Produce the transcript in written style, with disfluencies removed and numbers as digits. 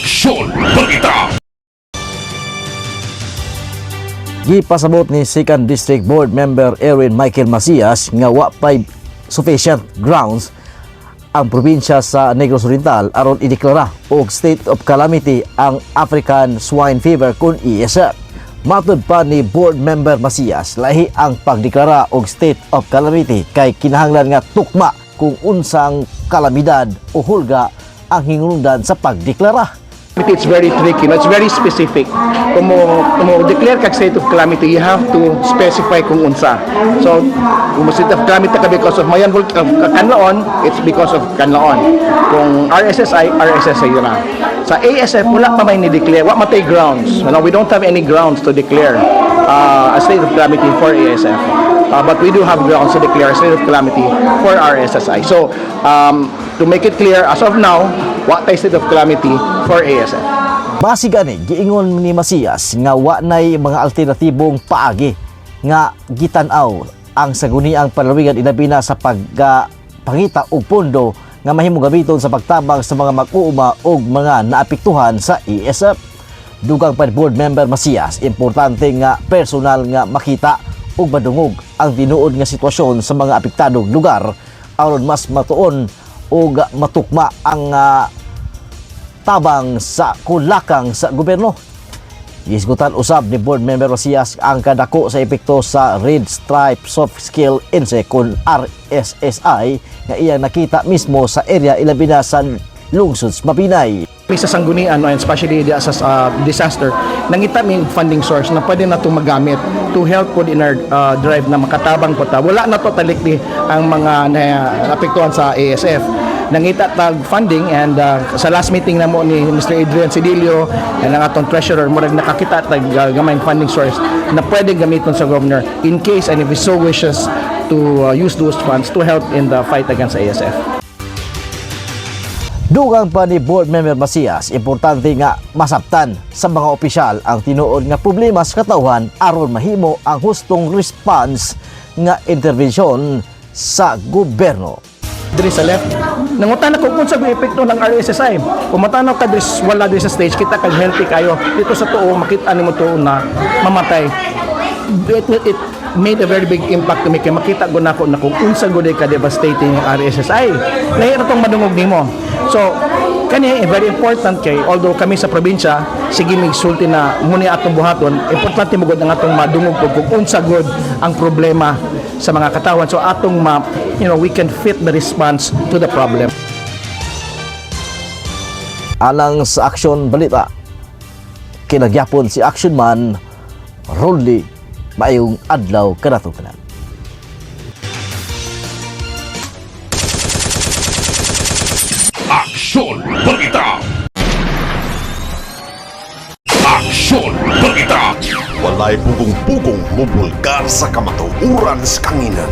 Aksyon Balita. Gipasabot ni 2nd District Board Member Erwin Michael Macias nga wa pay sufficient grounds ang probinsya sa Negros Oriental aron ideklara og state of calamity ang African Swine Fever kon ASF. Matod pa ni Board Member Macias, lahi ang pagdeklara og state of calamity kay kinahanglan nga tukma kung unsang kalamidad o hulga ang hinungdan sa pagdeklara. It's very tricky, no? It's very specific. Kung mo declare kag state of calamity, you have to specify kung unsa. So, kung mo state of calamity ka because of Mayon Kanlaon, it's because of Kanlaon. Kung RSSI, RSSI na. Sa ASF, wala pa may ni-declare. Wa man tay grounds. No, we don't have any grounds to declare a state of calamity for ASF. But we do have grounds to declare a state of calamity for RSSI. So, to make it clear, as of now, wa tay state of calamity for ASF. Base gani, giingon ni Macias nga wa nay mga alternatibong paagi nga gitan-aw ang sangguniang panlalawigan ilabi na sa pagpangita og pondo nga mahimong gamiton sa pagtabang sa mga mag-uuma og mga naapektuhan sa ASF. Dugang pa ni board member Macias, importante nga personal nga makita ug madungog ang tinuod nga sitwasyon sa mga apektadong lugar aron mas matuon ug matukma ang tabang sa kulakang sa gobyerno. Gihisgutan usab ni board member Macias ang kadako sa epekto sa Red Stripe Soft Scale Insect kon RSSI nga iyang nakita mismo sa area ilabi na sa lungsod sa Mabinay. Mi sa sanggunian, no, and especially sa disaster, nangita mi funding source na pwede na itong magamit to help po in our drive na makatabang po ta. Wala na to talikdi ang mga naapektuhan sa ASF. Nangita tag funding and sa last meeting na mo ni Mr. Adrian Cedillo and ang atong treasurer, murag nakakita tag gamayng funding source na pwede gamiton sa governor in case and if he so wishes to use those funds to help in the fight against ASF. Dugang pa ni board member Macias, importante nga masabtan sa mga opisyal ang tinuod nga problema sa katawhan aron mahimo ang hustong response nga intervensyon sa gobyerno. Diri sa left. Nangutana ko kung unsa may epekto ng RSSI. Kung matanaw ka diri, wala diri sa stage, kita kag healthy kayo. Dito sa tuo makita nimo tuo na mamatay. It made a very big impact to me kay makita gud nako na kung unsa gud ka devastating ang RSSI. Lahi ra tong madungog nimo. So kani eh, very important kay although kami sa probinsya sige mig sulti na muni atong buhaton, importante mo gud ang atong madungog pud kung unsa gud ang problema sa mga katawan, so atong ma, we can fit the response to the problem. Alang sa Aksyon Balita, kinagyapon si Action Man, Rolly, maayong adlaw kanatong tanan. Aksyon Balita. Aksyon Balita. Walay pugong-pugong mubulgar sa kamatuoran sa kanginan.